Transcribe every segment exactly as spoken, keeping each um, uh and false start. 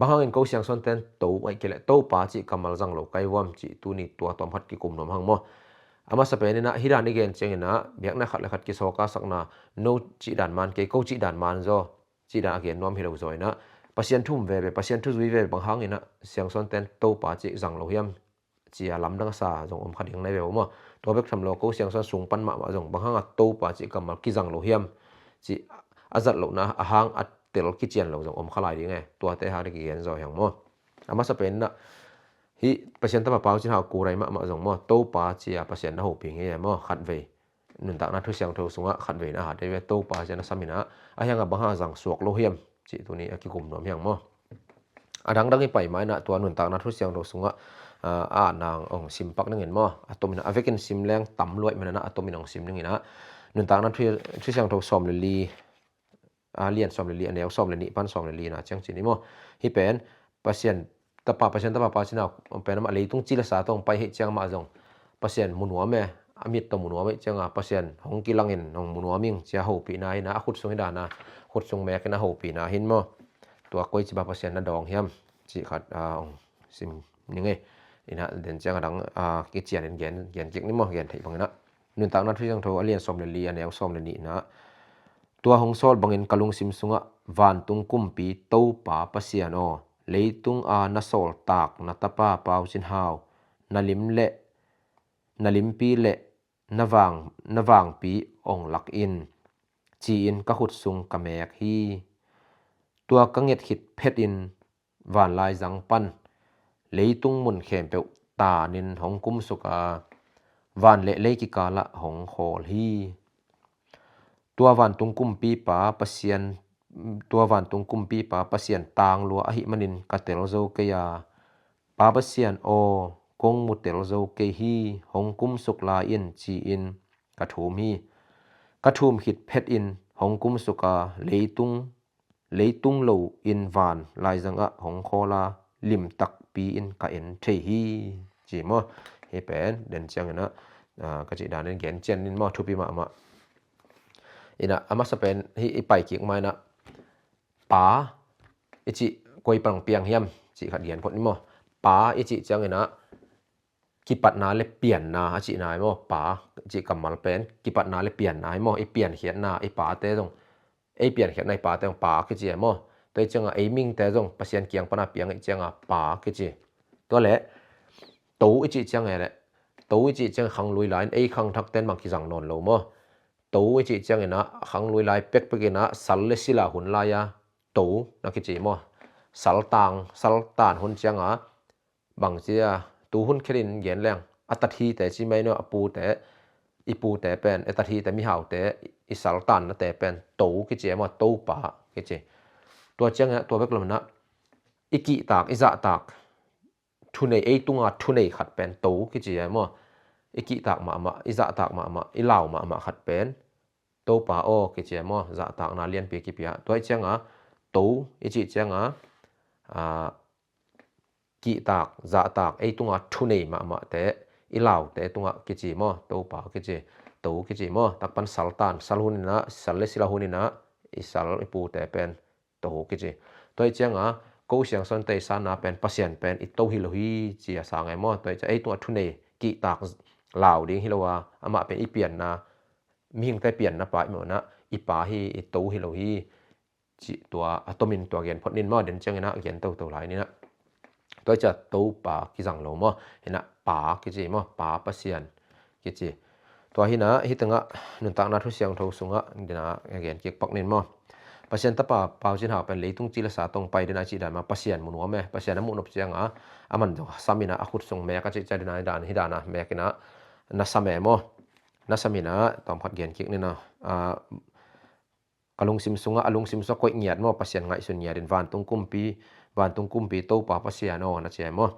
Bang hangin ko siangsawnten to, ahih kei leh Topa cih kammal zang lo ka hi vuam cih tuni tua tawm khat kikum nuam hang maw. A masa pen in ah hih dan i gen ciangin ah biakna khat le khat kisawlsakna, no cih dan man kei, ko cih dan man zaw, cih dan a gen nuam hi lo zaw in ah, Pasian thu um veve, Pasian thu zui veve bang hangin ah siangsawnten Topa cih zang lo hiam, ci-a lamdang a sa zong om kha ding na hi ve uh maw. Tua bek tham lo ko siangsawn sung pan mahmah zong bang hanga Topa cih kammal kizang lo hiam, cih a zat lohna a hang a tel kician lo zong om kha lai ding e. Tuate hang ding kigen zaw hi hang maw. A masa pen in ah hih Pasian Tapa Pau Cin Hau kurai mahmah zong maw, Topa ci-a Pasian na hopih ngei e maw, khatvei. Nuntakna Thu Siangtho sungah khatvei na hat ei ve, Topa ci-a na sam in ah, a hi hanga bang hanga zang suak lo hiam, cih tuni a kikum nuam hi hang maw. A dangdang i pai ma in ah tua Nuntakna Thu Siangtho sungah, ah, a nang hong sim pak ning in maw. A tomin ah, a vekin sim leng tam lua ahih manin ah a tomin hong sim ning in ah, Nuntakna Thu, Thu Siangtho sawm le li, a lian sawm le li, a neu sawm le nih pan sawm le li na ciang ci ni maw. Hih pen Pasian Tapa, Pasian Tapa Pau Cin Hau pen amah leitung ci le sa tawh hong pai ahih ciang amah zong Pasian mu nuam e, a mit tawh mu nuam ahih cianga Pasian hong kilangin hong mu nuam ing ci-a hopihna hi in ah, a khut sung hi dan a, khut sung mekin a hopihna hi in maw. Tua koici bang Pasian na dawng hiam, cih khat, ah, hong sim ning e. In ah den ciang a dang, ah, kicianin gen, gen kik ni maw, gen theih bangin ah. Nuntakna Thu Siangtho a lian sawm le li, a neu sawm le nih in ah, tua hong sawl bangin ka lungsim sungah, Vantung Kumpi Topa Pasian aw, leitung a na sawltak na Tapa Pau Cin Hau, na lim le, na limpi le na vang, na vangpi hong lak in, ci-in ka khut sung ka mek hi. Tua ka nget khit phetin vanlai zang pan leitung mun khempeuh tanin hong kumsuk a, van le lei kikalah hong khawl hi. Tua Vantung Kumpipa Pasian, tua Vantung Kumpipa Pasian tanglua ahih manin ka tel zo kei a, Pa Pasian aw, kong mu tel zo kei hi, hong kumsuk lai in, ci-in ka thum hi. Ka thum khit phetin hong kumsuk a, leitung, leitung lo in van laizangah hong khawl a, lim takpi in ka en thei hi, ci maw. Hih pen den ciangin ah, ah, ka cih danin gen cian in maw, thupi mahmah. In ah, a masa pen hih i pai kik ma in ah, Pa i cih koi pan piang hiam, cih khat gen phot ni maw. Pa i cih ciangin ah kipatna le pianna a cihna hi maw. Pa cih kammal pen kipatna le pianna hi maw. I piankhiatna, i pate zong, ei piankhiatna i pate zong Pa kici hi maw. Tua i cianga ei mingte zong Pasian kiang pana piang i cianga Pa kici. Tua le To i cih ciang e le, To i cih ciang khanglui lai in ei khangthakten bang kizang nawn lo maw. To i cih ciangin ah khanglui lai pekpek in ah sal le sila hun lai-a To na kici maw. Saltang, saltan hun cianga bang cia, tu hun khelin gen leng, a tathite ci mai no, a pute, i pute pen, a tathite mihaute, i saltannate pen To kici e maw, Topa kici. Tua ciangin ah, tua bek lo in ah i kihtak, i zahtak thunei, ei tunga thunei khat pen To kici e maw. I kihtak mahmah, i zahtak mahmah, i lau mahmah khat pen Topa aw kici e maw, zahtakna lianpi kipia. Tua i cianga To i cih cianga, a, kihtak, zahtak, ei tunga thunei mahmahte, i laute tunga kici maw, Topa kici, To kici maw. Takpan saltan, sal hun in ah, sal le sila hun in ah i sal, i pute pen To kici. Tua i cianga ko siangsawnte i sanna pen Pasian pen i To hi lo hi, ci a sang e maw. Tua i cianga ei tunga thunei, kihtak, lau ding hi lo a, amah pen i pianna, mihingte pianna Pa i mawhna, i Pa hi, i To hi lo hi, cih tua a tomin tua gen phot ning maw. Den ciangin ah gen toto lai ning ah. Tua i cianga Topa kizang lo maw. In ah Pa kici maw, Pa Pasian kici. Tua hi in ah, hih tengah Nuntakna Thu Siangtho sungah den a gen kik pak ning maw. Pasian Tapa Pau Cin Hau pen leitung ci le sa tawh hong pai, den a cih dan mah Pasian mu nuam e. Pasian a muh nop cianga, a man zong sam in ah a khut sung mek a cih ciang, den a hi dan, hi dan a mek in ah na sam e maw. Na sam in ah, tawm khat gen kik ning ah, a, ka lungsim sungah, a lungsim sungah koih ngiat maw, Pasian ngaihsun ngiat in, Vantung Kumpi, Vantung Kumpi Topa Pasian aw, na ci e maw.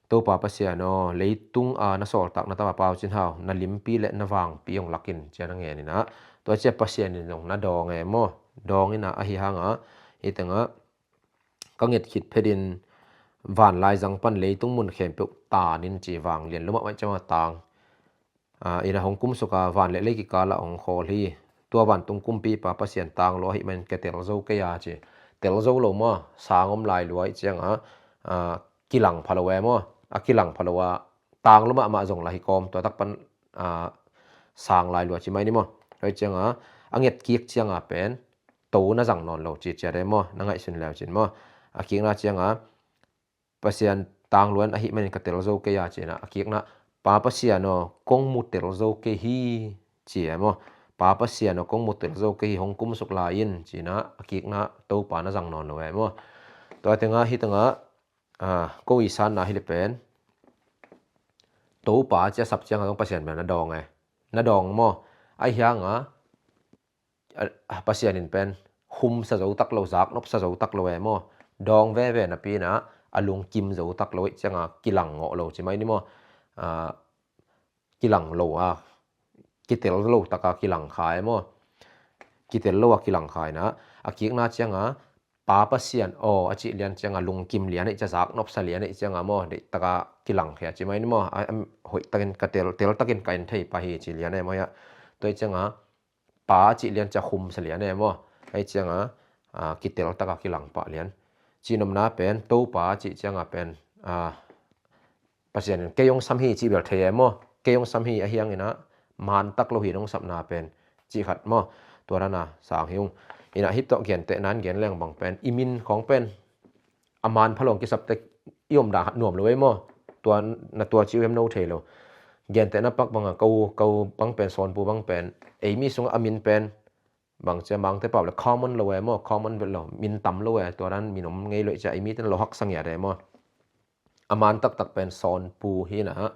Topa Pasian aw, leitung a na sawltak na Tapa Pau Cin Hau, na limpi le na vangpi hong lak in, ci a na ngen in ah. Tua ciang Pasian in zong na dawng e maw. Dawng in ah, a hi hang a, hih tengah ka nget khit phetin vanlai zang pan leitung mun khempeuh tanin, ci, vanglian lua mahmah ciang a tang, a, in ah hong kumsuk a, van le lei kikalah hong khawl hi. Tua Vantung Kumpipa Pasian tanglua ahih manin ka tel zo kei a, ci. tel zo lo maw, sang om lai lua ih cianga, a, kilang pha lo e maw, a kilang pha lo a, tang lua mahmah zong lah hi kawm, tua tak pan, a, sang lai lua ci mai ni maw. Tua ih cianga, a nget kik cianga pen, to na zang nawn lo ci ciat e maw, na ngaihsun leu cin maw. A kikna cianga, Pasian tangluan ahih manin ka tel zo kei a cina, a kikna, Pa Pasian aw, kong mu tel zo kei hi, ci e maw. Pa Pasian aw, kong mu tel zo kei hi, hong kumsuk lai in, cina, a kikna, Topa na zang nawn lo e maw. Tua tenga, hi tenga, a, ko i sanna hi le pen, Topa cia sap cianga zong Pasian bel na dawng e. Na dawng maw. Ahi hanga, a, a, Pasian in pen humsa zo tak lo, zaknopsa zo tak lo e maw. Dawng veve napi inah, a lungkim zo tak lo ih cianga kilang ngawh lo ci mai ni maw. A, kilang lo a, kitel lo taka kilang kha e maw. Kitel lo a kilang kha inah, a kikna cianga, Pa Pasian aw, a cih lian cianga lungkim lian ih cia, zaknopsa lian ih cianga maw, deih taka kilang khia ci mai ni maw. A, a, hoih takin ka tel, tel takin ka en thei pah hi ci lian e maw hiah. Tua ih cianga, Pa cih lian cia humsa lian e maw. Aih cianga, a, kitel taka kilang pah lian. Cihnopna pen, Topa cih cianga pen, a, Pasian in kei hong sam hi cih bel thei e maw. Kei hong sam hi ahi hanginah, man tak lo hi nong sapna pen, cih khat maw. Tua dana sang hi ung. Inah hih tawh gentehna in gen leng bang pen, i min khawng pen, a man pha lo hong kisapte i om dan khat nuam lo e maw. Tua na tua ci uh em no thei lo. Gentehna pak banga, ko, ko bang pen, Sawnpu bang pen, ei mi sungah a min pen, bang cia Mangte pau le common lo e maw, common bel lo, min tam lo e, tua dan min om ngei lo ih cia, ei mite na lo haksa ngiat e maw. A man taktak pen Sawnpu hi inah,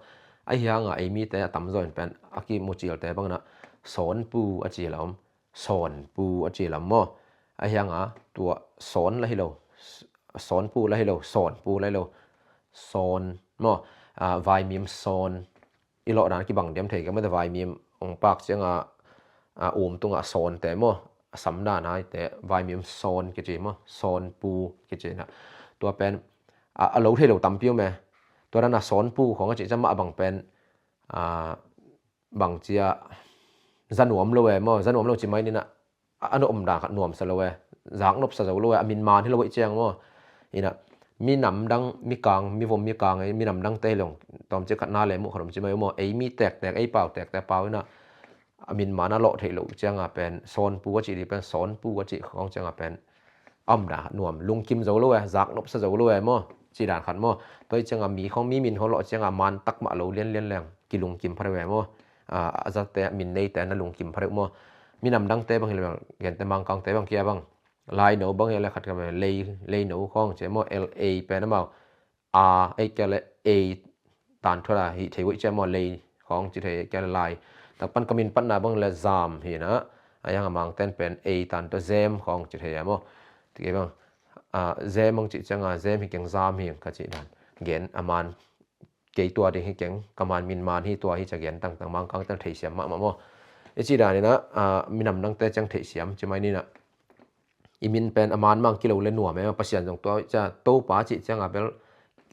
ahi hanga ei mite a tamzaw in pen, a kimucilte bang inah, Sawnpu a ci lam, Sawnpu a ci lam maw. Ahi hanga tua Sawn lah hi lo, Sawnpu lah hi lo, Sawnpu lah hi lo, Sawn maw, a, vaimim sawn, i lawhdan kibang diam thei ka mate, vaimim hong pak cianga, a, um tunga sawnte maw, a samdan aite, vaimim sawn kici maw, Sawnpu kici inah. Tua pen, a, a lo thei lo tampi om e. Tua dana Sawnpu khawng a cih ciang mah a bang pen, a, bang cia, za nuam lo e maw, za nuam lo ci mai ninah, a, a na om dan khat nuamsa lo e, zaknopsa zo lo e, a min man hi lo ih ciang maw. Inah, minam dang, mikang, mivom mikang, ei, minam dangte hi lo, tawmcik khat na le muh khat om ci mai maw, ei mi tektek, ei pau tektek pau inah, a min man a lawh theih loh cianga pen, Sawnpu a cih dih pen, Sawnpu a cih khawng cianga pen, a om dan khat nuam, lungkim zo lo e, zaknopsa zo lo e maw, cih dan khat maw. Tua ih cianga mi khawng, mi min khawng lawh cianga man tak mah lo lianlian leng, kilungkim pha deuh e maw. A, a zate, a min neite na lungkim pha deuh maw. Minam dangte bang hi le bang, gente Mangkangte bang kia bang, Laino bang hi le khat ka bang, Lei, Leino khawng ci maw, L A pen amau, a, ei kia le ei, tan thuada hi thei uh ih cia maw, Lei khawng ci thei, ei kia le Lai. Tak pan ka min patna bang le Zam hi inah, ahi hanga Mangten pen ei tan tua Zem khawng ci thei e maw. Tikei bang, a, Zem hong cih cianga Zem hi keng, Zam hi ka cih dan. Gen a man kei tua ding hi keng, ka man min man hi, tua hi cia gen tangtang, Mangkangte na theihsiam mahmah maw. I cih dan inah, a, minam dangte ciang theihsiam ci mai ninah, i min pen a man mang kilo le nuam e maw, Pasian zong tua cia, Topa cih cianga bel,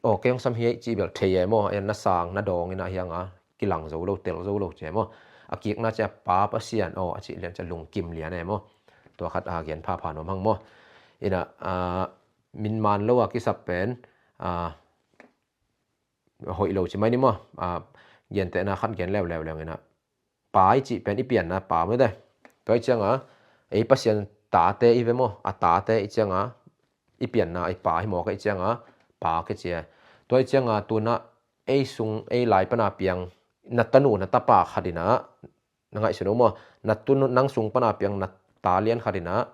aw, kei hong sam hi ei cih bel thei e maw, a, na sang, na dawng inah, ahi hanga kilang zo lo, tel zo lo ci e maw. A kikna cia Pa Pasian aw, a cih lian cia lungkim lian e maw. Tua khat a gen phapha nuam hang maw. Inah, a, min man lo a kisap pen, a, hoih lo ci mai ni maw. A, gentehna khat gen leuleu leng inah, Pa i cih pen i pianna Pa mawte. Tua ih cianga, ei Pasian tate i ve maw, a tate ih cianga, i pianna i Pa hi mawk ih cianga, Pa kici e. Tua ih cianga, tunah ei sung, ei lai pana piang, na tanu, na tapa khat inah, na ngaihsun uh maw, na tunu, nang sung pana piang na ta lian khat inah,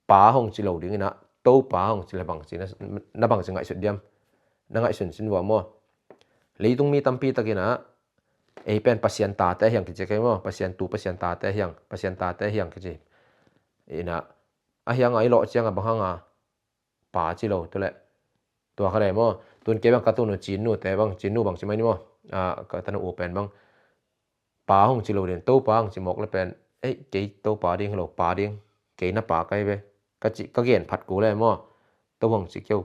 Pa hong ci lo ding inah, Topa hong ci le bang ci, na, na bang ci ngaihsut diam, na ngaihsun cin vua maw. Leitung mi tampi tak inah, ei pen Pasian tate hiang kici kei maw, Pasian tu, Pasian tate hiang, Pasian tate hiang kici. Inah, ahi hanga i lawh cianga bang hanga, Pa ci lo, tu le. Tua kha le maw, tun kei bang ka tunu Cin nute bang, Cin nu bang ci mai ni maw. A, ka tanu u pen bang, Pa hong ci lo ding, Topa hong ci mawk le pen, ei, kei Topa ding hi lo, Pa ding, kei na Pa ka hi ve, ka ci, ka gen phat ku le maw. To hong ci kei uh,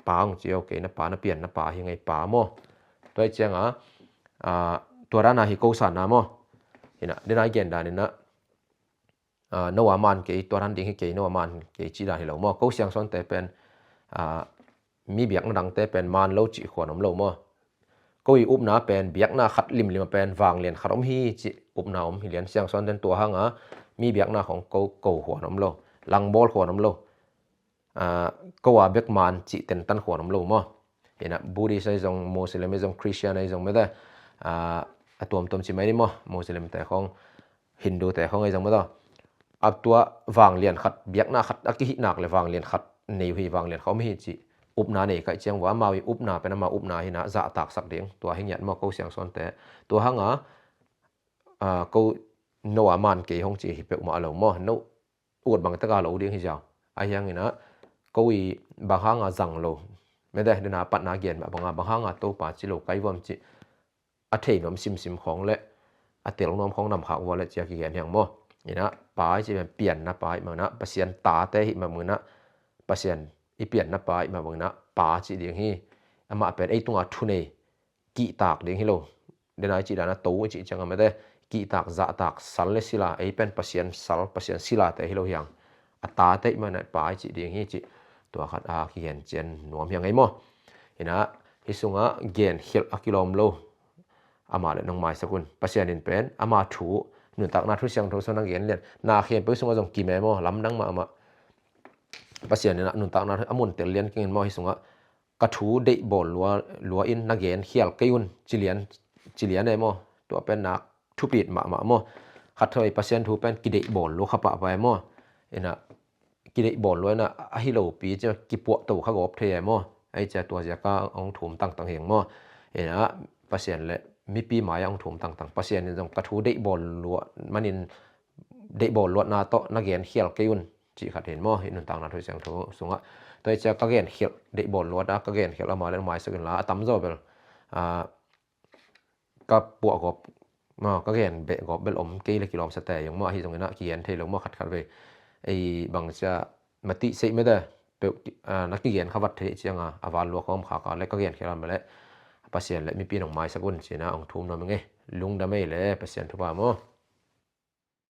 Pa hong ci uh, kei na Pa, na pianna Pa hi ngei, Pa maw. Tua ih cianga, a, tua dana hi ko sanna maw. Inah, dena i gen dan inah, ah, no a man kei, tua dan ding hi kei, no a man kei cih dan hi lo maw. Ko siangsawnte pen, ah, mi biakna dangte pen man lo cih khuan om lo maw. Ko i upna pen biakna khat limlim a pen vanglian khat om hi cih upna om hi lian. Siangsawnten tua hanga mi biakna khong ko, ko khuan om lo, langbawl khuan om lo. Ah, ko a bek man cih tentan khuan om lo maw. Ina Buddhist ahi zong, Muslim ahi zong, Christian ahi zong mete, ah, a tuamtuam ci mai ni maw, Muslimte khong, Hindute khong ahi zong mete. A tua vanglian khat, biakna khat a kihihnak le vanglian khat nei uh hi, vanglian khat om hi cih upna nei kaih ciang vua, amau i upna pen amau upna hina zahtaksak ding, tua hi ngiat maw ko siangsawnte. Tua hanga, ah, ko no a man kei hong ci hi peuhmah lo maw, no ut bang taka lo ding hi ziau. Ahi hangina ko i bang hanga zang lo, mete dena patna gen mah banga bang hanga Topa ci lo kai vuam cih a thei nuam simsim khong le a tel nuam khong namkhak vua le cia kigen hiang maw. Ina Pa i ci pen pianna Pa i mah ina, Pasian tate hi mah ina, Pasian i pianna Pa i mah ina, Pa ci ding hi. Amah pen ei tunga thunei kihtak ding hi lo. Dena i cih dana to i cih cianga mete kihtak, zahtak, sal le sila, ei pen Pasian sal, Pasian silate hi lo hiang. A tate i mah ina Pa i cih ding hi cih tua khat a kigen cian nuam hiang ei maw. Ina hi sunga gen khialh a kilawm lo. Amah le nong maisak un. Pasian in pen ama thu, nuntakna thu siangtho sung na gen lian, na khempeuh sunga zong kime maw, lamdang mahmah. Pasian in a nuntakna thu a mun tel lian kengin maw hi sunga ka thu deihbawl lua, lua in na gen khial kei un, ci lian, ci lian e maw. Tua pen nak thupit mahmah maw. Khat thei Pasian thu pen kideihbawl lua kha pahpah e maw. Ina kideihbawl lua ina ahi lopi cia kipuah to kha gawp thei e maw. Ei cia tua ziaka hong thum tangtang hiang maw. Ina Pasian le mipi mai-ah hong thum tangtang. Pasian in zong ka thu deihbawl lua manin deihbawl luatna tawh na gen khial kei un cih khat hin maw, hi nuntakna thu siangtho sungah. Tua hi cia ka gen khialh, deihbawl luata ka gen khialh ama le maisak inla a tamzaw bel, ah, ka puah gawp maw, ka gen beh gawp bel om kei le kilawmsa te zong maw, ahi zongin ah kigen thei lo maw khatkhat vei. Ei bang cia matih seih mete peuh, ah, na kigen kha vat thei cianga a val lua khawm khaka le ka gen khialh ama le Pasian le mipi nong maisak un cina hong thum nuam ing ei. Lungdam ei le Pasian thupha maw.